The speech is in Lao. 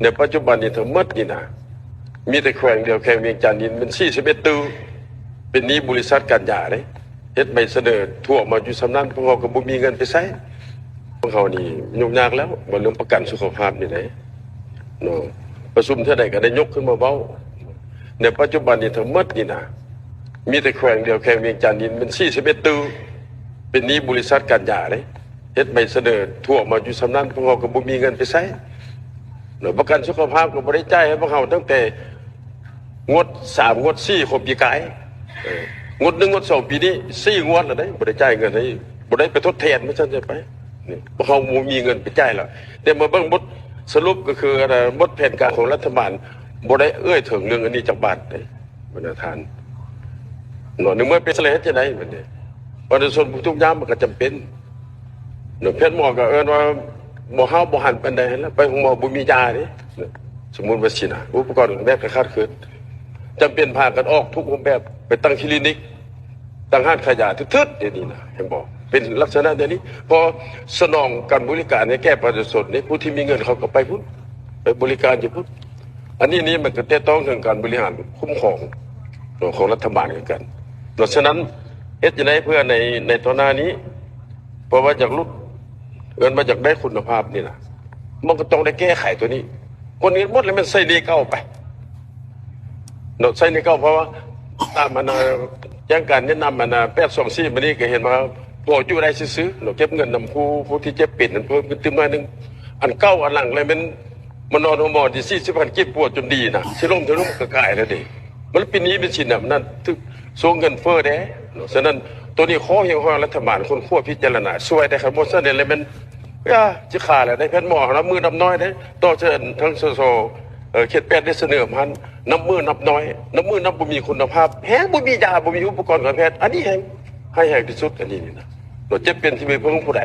ໃນປັດຈຸບັນນີ້ທັງໝົດນີ້ນະ ມີແຕ່ແຂວງດຽວ ແຂວງວຽງຈັນນີ້ແມ່ນສີ່ສິບເອັດຕື້ ເປັນໜີ້ບໍລິສັດການຢາເດ້. ເຮັດໃບສະເໜີທົ່ວມາຢູ່ສ່ຳນັ້ນ ພວກເຮົາກໍບໍ່ມີເງິນໄປໃຊ້. ພວກເຮົານີ້ຫຍຸ້ງຍາກແລ້ວ ວ່າເລື່ອງປະກັນສຸຂະພາບນີ້ເດ້ເນາະ. ປະຊຸມເທື່ອໃດກໍໄດ້ຍົກຂຶ້ນມາເວົ້າ. ໃນປັດຈຸບັນນີ້ທັງໝົດນີ້ນະ ມີແຕ່ແຂວງດຽວ ແຂວງວຽງຈັນນີ້ແມ່ນສີ່ສິບເອັດຕື້ ເປັນໜີ້ບໍລິສັດການຢາເດ້. ເຮັດໃບສະເໜີທົ່ວມາຢູ່ສ່ຳນັ້ນ ພວກເຮົາກໍບໍ່ມີເງິນໄປໃຊ້ເນາະ. ປະກັນສຸຂະພາບກໍບໍ່ໄດ້ຈ່າຍໃຫ້ພວກເຮົາຕັ້ງແຕ່ງວດສາມ ງວດສີ່ຂອງປີກາຍ. ເອີ ງວດໜຶ່ງ ງວດສອງ ປີນີ້ສີ່ງວດແລ້ວເດ້ ບໍ່ໄດ້ຈ່າຍເງິນໃຫ້ ບໍ່ໄດ້ໄປທົດແທນ ວ່າຊັ້ນຊະໄປ. ນີ້ພວກເຮົາບໍ່ມີເງິນໄປຈ່າຍແລ້ວ. ແຕ່ມາເບິ່ງບົດສະຫຼຸບກໍຄື ອັນນ່າ ບົດແຜນການຂອງລັດຖະບານ ບໍ່ໄດ້ເອີ່ຍເຖິງເລື່ອງອັນນີ້ຈັກບາດເດ້. ບັນດາທ່ານເນາະ ໃນເມື່ອເປັນຊັ້ນແລ້ວ ເຮັດຈັ່ງໃດບັດນີ້? ປະຊາຊົນຜູ້ທຸກຍາກມັນກໍຈຳເປັນເນາະ. ແພດໝໍກໍເອີ້ນວ່າບໍ່ຫ້າວບໍ່ຫັນປານໃດຫັ້ນລະ ໄປໂຮງໝໍບໍ່ມີຢາເດ້. ສົມມຸດວ່າຊີ້ນະ ອຸປະກອນການແພດກໍຂາດເຂີນ ຈຳເປັນພາກັນອອກທຸກຮູບແບບ ໄປຕັ້ງຄລີນິກ ຕັ້ງຮ້ານຂາຍຢາທຶດໆ ດຽວນີ້ນະ ເຫັນບໍ່? ເປັນລັກສະນະແນວນີ້ ເພາະສະໜອງການບໍລິການໃຫ້ແກ່ປະຊາຊົນເດ້. ຜູ້ທີ່ມີເງິນເຂົາກໍໄປພຸ້ນ ໄປບໍລິການຢູ່ພຸ້ນ. ອັນນີ້ນີ້ມັນກໍແຕະຕ້ອງເຖິງການບໍລິຫານຄຸ້ມຄອງຂອງລັດຖະບານຄືກັນ. ເພາະສະນັ້ນ ເຮັດຈັ່ງໃດເພື່ອໃນ ໃນຕໍ່ໜ້ານີ້ ເພາະວ່າຢາກຫຼຸດ ເອີ້ນວ່າຢາກໄດ້ຄຸນນະພາບນີ້ນະ ມັນກໍຕ້ອງໄດ້ແກ້ໄຂຕົວນີ້. ຄົນອື່ນໝົດແລ້ວແມ່ນໃຊ້ໜີ້ເກົ່າໄປເນາະ ໃຊ້ໜີ້ເກົ່າ. ເພາະວ່າຕາມອັນນ່າ ແຈ້ງການແນະນຳອັນນ່າ ແປດສອງສີ່ ມື້ນີ້ກໍເຫັນວ່າພໍຢູ່ໄດ້ຊື່ໆເນາະ ເກັບເງິນນຳຜູ້ ຜູ້ທີ່ເຈັບເປັນນັ້ນ ເພີ່ມຂຶ້ນຕື່ມໜ້ອຍໜຶ່ງ. ອັນເກົ່າອັນຫຼັງແລ້ວແມ່ນມານອນໂຮງໝໍທີ່ສີ່ສິບພັນກີບ ປົວຈົນດີນະ ຊິລົ້ມທະລຸກະກາຍແລ້ວເດ້. ມັນເປັນໜີ້ເປັນສິນນະ ມັນນັ້ນຖືກຊ່ວງເງິນເຟີ້ເດ້ເນາະ. ສະນັ້ນ ໂຕນີ້ຂໍຮຽກຮ້ອງລັດຖະບານຄົ້ນຄວ້າພິຈາລະນາຊ່ວຍແດ່. ຄັນບໍ່ຊັ້ນແລ້ວແມ່ນ ຢ່າ ຊິຂາຍແລ້ວໄດ້ ແພດໝໍເຮົານັບມື້ນັບໜ້ອຍເດ້. ຕໍ່ຈາກທາງ ສສ ເອີ ເຂດແປດ ໄດ້ສະເໜີມາຫັ້ນ ນັບມື້ນັບໜ້ອຍ ນັບມື້ນັບບໍ່ມີຄຸນນະພາບ ແຮງບໍ່ມີຢາ ບໍ່ມີອຸປະກອນການແພດ. ອັນນີ້ແຮງຮ້າຍແຮງທີ່ສຸດ ອັນນີ້ນີ້ນະ ໂລດເຈັບເປັນທີ່ບໍ່ເພິ່ງຜູ້ໃດ.